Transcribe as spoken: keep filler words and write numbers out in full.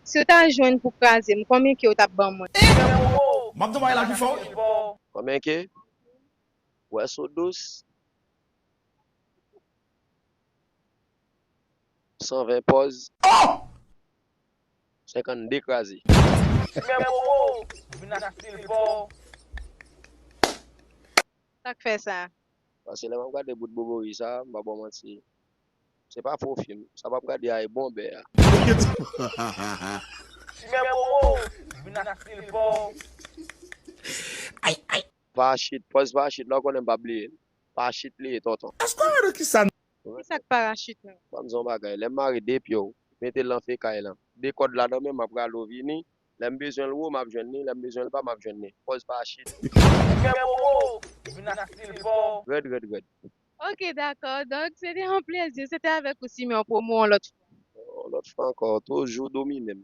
Si w ta jwenn pou kraze m, konbyen ke w t ap ban mwen? M ap di w bagay la pi fò wi. Konbyen ke? Bwè so dous. San ven pòz. Senkannde kraze. Men Bobo, vin ak stil pa w. Sa k fè sa? Paske lè m ap gade bout Bobori sa, m pa ba w manti. Se pa fo fim. Sa m ap gade a e bon bè a. Men Bobo, vin ak stil pa w. Pa chit, pòz pa chit la, w konnen m pa bliye l. Pa chit li ye, tonton. Èske w wè nan kisa n. Ki sa k parachit nan? Ban m di w yon bagay. Lè m mare de pye w, mete l nan fekay lan. De kòd la nan men m, m ap rale w vini. Lè m bezwen l wo, m ap jwenn li. Lè m bezwen l ba, m ap jwenn li. Pòz pa chit. Men Bobo, vin ak stil pa w. Rèd, rèd, rèd. Ok, dakò. Donk, se te yon plezi. Se te avèk ou, Simeon, pou mwen yon lòt fwa. Yon lòt fwa ankò, toujou domine m.